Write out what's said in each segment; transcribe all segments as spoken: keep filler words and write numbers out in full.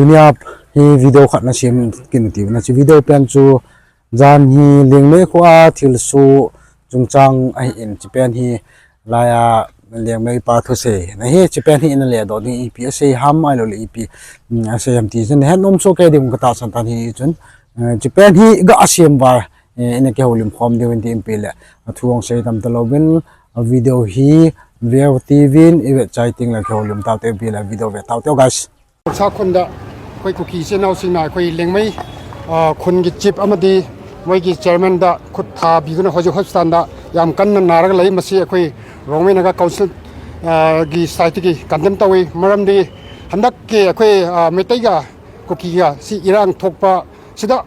Tunia hi video khat nasem kit u tiu, hiche video pen chu jan hi Liangmei khoa thilsoh chungchang ahin, hiche pen hi laiya Liangmei pa thusei ahi, hiche pen hi ina ledoh ding ipi asei ham ahilouleh ipi, um, asei ham ti chun nahet nom soh kei ding katahsan tan hichun, uh, hiche pen hi gasem uva, uh, ina kihoulim khom diu ahin ti ipi le athu ong sei tam talouvin, a video hi veu tivin ivet chai tengle kihoulim taute ipi le video ve taute guys. Sakhun da, ꯑꯩꯈꯣꯏ ꯀꯨꯀꯤ ꯏꯆꯤꯟ ꯏꯅꯥꯎꯁꯤꯡꯅ ꯑꯩꯈꯣꯏ ꯂꯦꯡꯃꯩ, ꯑ, ꯈꯨꯟꯒꯤ chief ꯑꯃꯗꯤ ꯃꯣꯏꯒꯤ chairman ꯗ ꯈꯨꯠ ꯊꯥꯕꯤꯗꯨꯅ ꯍꯧꯖꯤꯛ hospital ꯗ ꯌꯥꯝ ꯀꯟꯅ ꯅꯥꯔꯒ ꯂꯩ꯫ ꯃꯁꯤ ꯑꯩꯈꯣꯏ Rongmei Naga Council, ꯑ, ꯒꯤ side ꯇꯒꯤ condemn ꯇꯧꯏ꯫ ꯃꯔꯝꯗꯤ ꯍꯟꯗꯛꯀꯤ ꯑꯩꯈꯣꯏ, ꯑ, ꯃꯩꯇꯩꯒ ꯀꯨꯀꯤꯒ ꯁꯤ ꯏꯔꯥꯡ ꯊꯣꯛꯄ ꯁꯤꯗ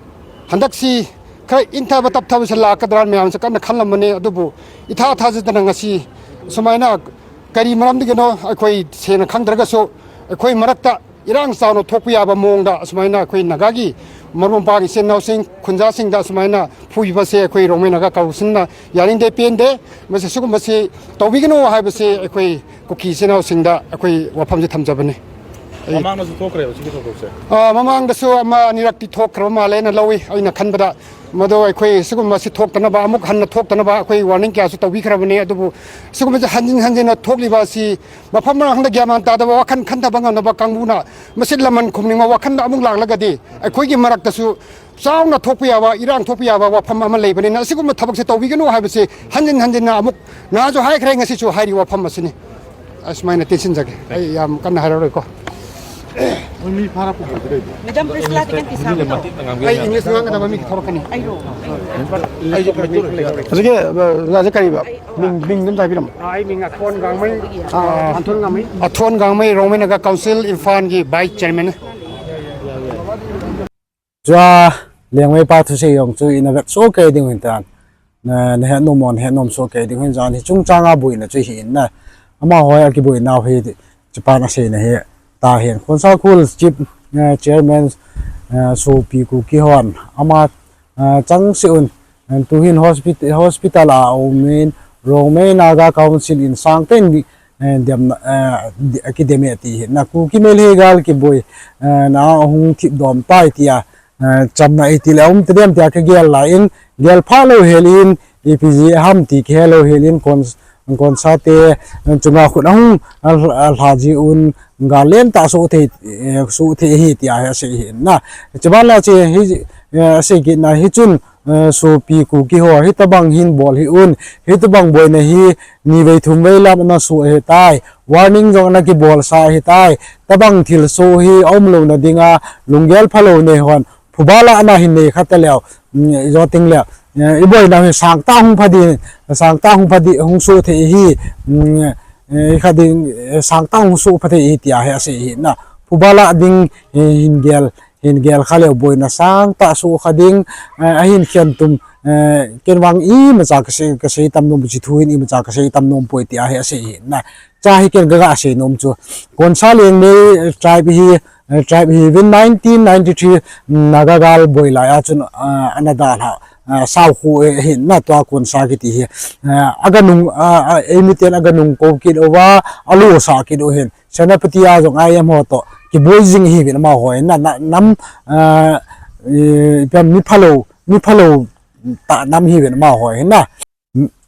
ꯍꯟꯗꯛꯁꯤ ꯈꯔ ꯏꯪꯊꯕ ꯇꯞꯊꯕꯁꯦ ꯂꯥꯛꯀꯗ꯭ꯔꯥ ꯃꯌꯥꯝꯁꯦ ꯀꯟꯅ ꯈꯜꯂꯝꯕꯅꯤ꯫ ꯑꯗꯨꯕꯨ ꯏꯊꯥ ꯊꯥꯖꯗꯅ ꯉꯁꯤ ꯁꯨꯃꯥꯏꯅ ꯀꯔꯤ ꯃꯔꯝꯗꯒꯤꯅꯣ ꯑꯩꯈꯣꯏ ꯁꯦꯡꯅ ꯈꯪꯗ꯭ꯔꯒꯁꯨ ꯑꯩꯈꯣꯏ ꯃꯔꯛꯇ ꯏꯔꯥꯡ ꯆꯥꯎꯅ ꯊꯣꯛꯄ ꯌꯥꯕ ꯃꯑꯣꯡꯗ ꯑꯁꯨꯃꯥꯏꯅ ꯑꯩꯈꯣꯏ ꯅꯥꯒꯥꯒꯤ ꯃꯔꯨꯞ ꯃꯄꯥꯡ ꯏꯆꯤꯟ ꯏꯅꯥꯎꯁꯤꯡ ꯈꯨꯟꯖꯥꯁꯤꯡꯗ ꯑꯁꯨꯃꯥꯏꯅ ꯐꯨꯕꯤꯕꯁꯦ ꯑꯩꯈꯣꯏ Rongmei Naga Council ꯅ ꯌꯥꯅꯤꯡꯗꯦ, ꯄꯦꯟꯗꯦ꯫ ꯃꯁꯤ ꯁꯤꯒꯨꯝꯕꯁꯤ ꯇꯧꯕꯤꯒꯅꯨ ꯍꯥꯏꯕꯁꯤ ꯑꯩꯈꯣꯏ ꯀꯨꯀꯤ ꯏꯆꯤꯟ ꯏꯅꯥꯎꯁꯤꯡꯗ ꯑꯩꯈꯣꯏ ꯋꯥꯐꯝꯁꯤ ꯊꯝꯖꯕꯅꯤ꯫ ꯑꯩ ꯃꯃꯥꯡꯗꯁꯨ ꯊꯣꯛꯈ꯭ꯔꯦꯕ ꯁꯤꯒꯤ ꯊꯧꯗꯣꯛꯁꯦ? ꯑ, ꯃꯃꯥꯡꯗꯁꯨ ꯑꯃ ꯑꯅꯤꯔꯛꯇꯤ ꯊꯣꯛꯈ꯭ꯔꯕ ꯃꯥꯜꯂꯦ ꯑꯩꯅ ꯂꯧꯏ, ꯑꯩꯅ ꯈꯟꯕꯗ꯫ ꯃꯗꯨ ꯑꯩꯈꯣꯏ ꯁꯤꯒꯨꯝꯕꯁꯤ ꯊꯣꯛꯇꯅꯕ, ꯑꯃꯨꯛ ꯍꯟꯅ ꯊꯣꯛꯇꯅꯕ ꯑꯩꯈꯣꯏ warning ꯀꯌꯥꯁꯨ ꯇꯧꯕꯤꯈ꯭ꯔꯕꯅꯤ꯫ ꯑꯗꯨꯕꯨ ꯁꯤꯒꯨꯝꯕꯁꯤ ꯍꯟꯖꯤꯟ ꯍꯟꯖꯤꯟꯅ ꯊꯣꯛꯂꯤꯕ ꯑꯁꯤ ꯃꯐꯝ ꯃꯔꯥꯡꯗ ꯒ꯭ꯌꯥꯟ ꯃꯥꯟ ꯇꯥꯗꯕ, ꯋꯥꯈꯜ ꯈꯟꯊꯕ ꯉꯝꯗꯕ ꯀꯥꯡꯕꯨꯅ ꯃꯁꯤ ꯂꯃꯟ ꯈꯨꯝꯅꯤꯡꯕ ꯋꯥꯈꯜꯗ ꯑꯃꯨꯛ ꯂꯥꯛꯂꯒꯗꯤ ꯑꯩꯈꯣꯏꯒꯤ ꯃꯔꯛꯇꯁꯨ ꯆꯥꯎꯅ ꯊꯣꯛꯄ ꯌꯥꯕ, ꯏꯔꯥꯡ ꯊꯣꯛꯄ ꯌꯥꯕ ꯋꯥꯐꯝ ꯑꯃ ꯂꯩꯕꯅꯤꯅ, ꯑꯁꯤꯒꯨꯝꯕ ꯊꯕꯛꯁꯦ ꯇꯧꯕꯤꯒꯅꯨ ꯍꯥꯏꯕꯁꯦ ꯍꯟꯖꯤꯟ ꯍꯟꯖꯤꯟꯅ ꯑꯃꯨꯛ ꯅꯍꯥꯟꯁꯨ ꯍꯥꯏꯈ꯭ꯔꯦ, ꯉꯁꯤꯁꯨ ꯍꯥꯏꯔꯤ ꯋꯥꯐꯝ ꯑꯁꯤꯅꯤ꯫ ꯑꯁꯨꯃꯥꯏꯅ ꯇꯦꯟꯁꯤꯟꯖꯒꯦ꯫ ꯑꯩ ꯌꯥꯝ ꯀꯟꯅ ꯍꯥꯏꯔꯔꯣꯏꯀꯣ꯫ ꯃꯣꯏ ꯃꯤ ꯐꯥꯔꯛꯄ ꯍꯧꯗ꯭ꯔꯤꯕꯣ? Madam, please, ꯂꯥꯛꯀꯦ, ꯀꯟ ꯄꯤꯁꯥ꯫ ꯑꯩ English ꯉꯥꯡꯒꯗꯕ ꯃꯤ ꯊꯣꯔꯛꯀꯅꯤ꯫ ꯑꯩꯔꯣ? ꯍꯧꯖꯤꯛꯀꯤ, ꯑ, ꯑꯣꯖꯥꯁꯦ ꯀꯔꯤꯕ? ꯃꯤꯡ, ꯃꯤꯡ ꯑꯗꯨꯝ ꯍꯥꯏꯕꯤꯔꯝꯃꯣ꯫ ꯑ, ꯑꯩ ꯃꯤꯡ ꯑꯊꯣꯟ ꯒꯥꯡꯃꯩ꯫ ꯑ, ꯑꯊꯣꯟ ꯒꯥꯡꯃꯩ꯫ ꯑꯊꯣꯟ ꯒꯥꯡꯃꯩ, Rongmei Naga Council, ꯏꯝꯐꯥꯜꯒꯤ vice chairman꯫ Chua, Liangmei pa thusei jong chu ina vet soh kei ding u ahin tan. Na, nahet nom mo, nahet nom soh kei ding u ahin, jan hi chungchang a boina chu hi in na. Amaho a kiboina u hi, hichepa na seina hi. Tahin, Khonsa Khul chief, eh, chairman, eh, Sopi Kuki hon. Ama, eh, chang se un, eh, tuhin hospit-, hospital a um in, Rongmei Naga Council in sangtah in, eh, dem, eh, di-, kidem e ti hi. Na Kuki Meitei gal kiboi, eh, na hung thip dom tai tia, eh, chamna iti le um tadem tia kagel lai in, gel pha lou hel in, ipi jeh ham ti kihel lou hel in, kon, Khonsa te, eh, chunga khut ahung, ah, ah, lha ji un, gal lentah soh thei, eh, soh thei hi tia hi asei hi na. Chuban la che hi, eh, asei kit na hi chun, eh, Sopi Kuki ho, hitabang hin bol hih un, hitabang boina hi, ni vei thum vei lam ana soh ahitai, warning jong ana kibolsa ahitai, tabang thilsoh hi aum louna dinga, lunggel phalou nei hon, phuba lahna hin nei kha taleu, mm, ijou tengle, eh, iboina hi sangtah hung pha ding, sangtah hung pha ding, hung soh thei hi, mm, eh, kha ding, eh, sangtah hung soh pha thei hi tia hi asei hi na, phuba lah ding, eh, hin gel, hin gel kha leu boina sangtah soh kha ding, eh, ahin khen tum, eh, ken vang imacha kasei, kasei tam nom, hiche thu hin imacha kasei tam nom poi tia hi asei hi na. Cha hi ken kaga sei nom chu. Khonsa Liangmei, eh, tribe hi, eh, tribe hi vin nineteen ninety-three, mm, Naga gal boi lai a chun, ah, ana dalha, ah, sao khu, eh, hi na tua Khonsa kiti hi. Ah, aga nung, ah, ah, eimi ten aga nung kou kit uva, alo sa kit u hin. Senapati a jong I M ho to kiboi jing hi vin amaho na, na, nam, ah, eh, ipi ham mi phalou, mi phalou tah nam hi vin amaho na.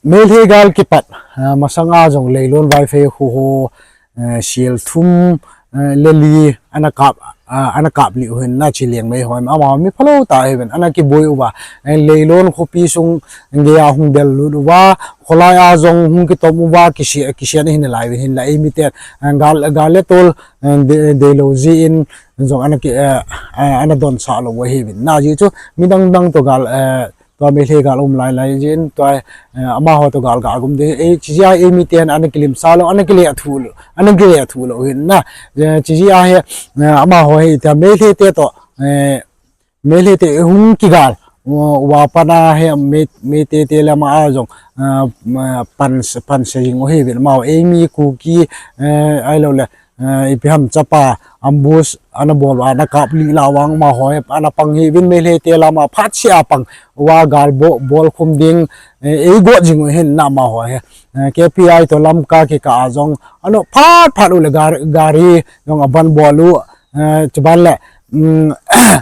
Meitei gal kipat, ah, masanga jong Leilon Vaiphei khu ho, eh, sel thum, eh, le li ana kap, ah, ana kap lih u hin na chi Liangmei ho. Amaho mi phalou tah hi vin ana kiboi uva. Eh, Leilon khopi sung gei a hung bel lut uva. Kholai a jong hung kitom uva, kise, kise ana hin lai vin hinla eimi ten, eh, gal, gal le tol, eh, de, deilou jeh in jong ana ki, eh, eh, ana donsah lou u ahi vin. Na jeh chu midang dang to gal, eh, tua Meitei gal um lai lai jeh in tua, eh, amaho to gal ga gum de. Eh, hiche jeh a eimi ten ana kilimsa lou, ana kile thu lou, ana kile thu lou hin na. Eh, hiche jeh a hi, eh, amaho hi tia Meitei te to, eh, Meitei te hung kigal uva pat a hi Mei-, Meitei te lama a jong, ah, ma, pan, panse jing u hi vin amaho eimi Kuki, eh, ahilouleh, eh, ipi ham chapa ambush ana bol uva ana kap lih lah vang amaho hi ana pang hi vin Meitei te lama phat seh a pang uva gal bo-, bol khum ding, eh, eigot jing u hin na amaho hi. Eh, K P I to Lamka kikah a jong ano phat phat u le gar-, gari jong aban bol u, eh, chuban le um,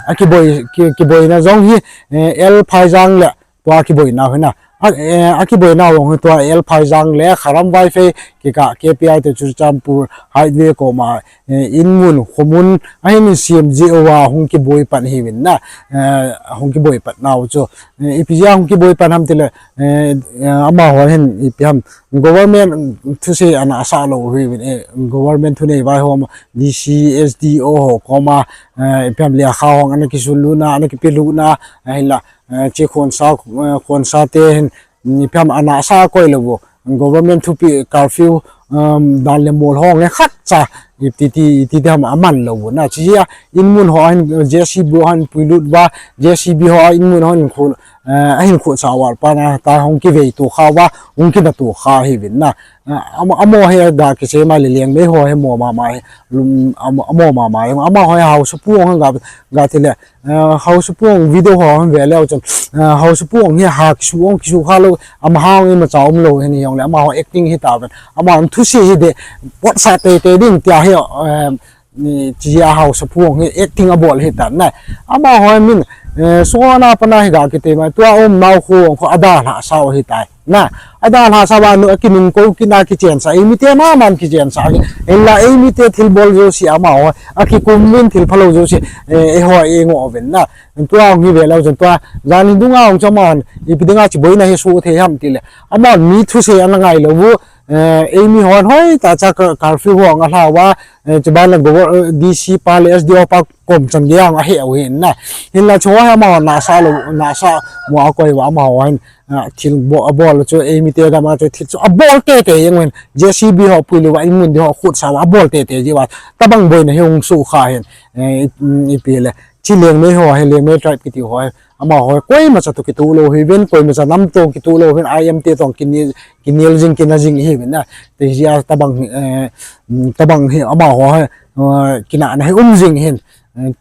akiboi, ki, kiboina jong hi, eh, L Phaijang le tua kiboina hina. A, eh, akiboina jong hi tua L Phaijang le Kharam Vaiphei kikah K P I te Churachandpur Highway koma, eh, inmun, khomun, ahin sem jeh uva hung kiboi pan hiuvin na, eh, hung kiboi pan nau chu, eh, ipi jeh hung kiboi pan ham tile, eh, eh, amaho hin ipi ham, government thusei ana asah lou hiuvin, eh, government thunei vaihom, D C, S D O ho koma, eh, ipi ham lekha hong ana kisun lutna, ana kipe lutna, ahinla, eh, che khonsa, eh, khonsa te hin, mm, ipi ham ana asah koi lou u. Government thupi curfew, um, dan le mol hong le khatcha, iti ti, iti ti ham aman lou u na. Chijeh a inmun ho ahin, J C B ho ahin puilut uva, J C B ho a inmun ho ahin khu, eh, ahin khusa val pan a, ta hung kivei to kha uva, hung kina to kha hiuvin na. Eh, ama, amaho hi ga kisei ma le Liangmei ho hi mo mama hi, lum, ama, amo mama hi, amaho hi Haosapu hong ga, ga tile, eh, Haosapu video ho hung ve leu chun, eh, Haosapu hi ha kisu hong kisu kha lou, amaho imacha um lou hin hijongle, amaho acting hi tauvin, amaho thusei hi de, potsa teitei ding tia hi, eh, ni, chijeh a Haosapu hi acting abol hi tan na. Amaho min, eh, sona pana hi ga kiti ma, tua um nau khu, khu adalhah sau hi tai. Na, adalhah sau va nu, akinung kou kina kichen sa, eimite maman kichen sa, hinla eimite thilbol jouse amaho, akikum min thil phalou jouse, eh, eiho eingoh uvin na. Tua hung hi ve leu chun tua, jan ni dunga hung chu amaho, ipi dinga chi boina hi soh thei ham tile. Amaho mi thusei ana ngai lou u, eh, eimi hon hoitah cha ka, curfew ho anga lha uva, eh, chuban le gover-, eh, D C pa le S D O pa kom chan gei a hung ahe u hin na. Hinla chu ho hi amaho nasa lou, nasa mo a koi uva amaho hin, ah, thil bo-, abol chu eimite gam a chu thil chu abol teitei jeng u hin. J C B ho puilut uva inmun di ho khutsa uva abol teitei jeh uva. Tabang boina hi hung soh kha hin. Eh, ip-, ipi le. Chi Liangmei ho hi, Liangmei tribe kiti ho hi. Amaho hi koimacha toh kitoh lou hiuvin, koimacha nam toh kitoh lou hiuvin, I M te toh kinel, kinel jing, kina jing hiuvin na. Te hijeh a tabang hi, eh, mm, tabang hi amaho hi, eh, kinahna hi um jing hin, eh,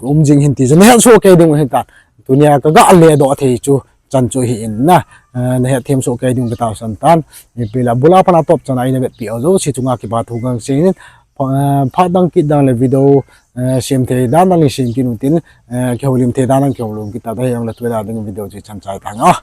um jing hin ti chu nahet soh kei ding u hin tan. Tunia kaga ledoh thei chu chan chu hi in na, eh, nahet them soh kei ding u katahsan tan. Ipi le abul a pat a atop chan a eina vetpi u jouse chunga kipa thu kahin sei in, pha-, eh, phat dang kit dang le video, eh, sem thei dan dang le sem kit u tin, eh, kihoulim thei dan dang kihoulim kit ta, ta hijongle tunia ding video chu chan chai tang o.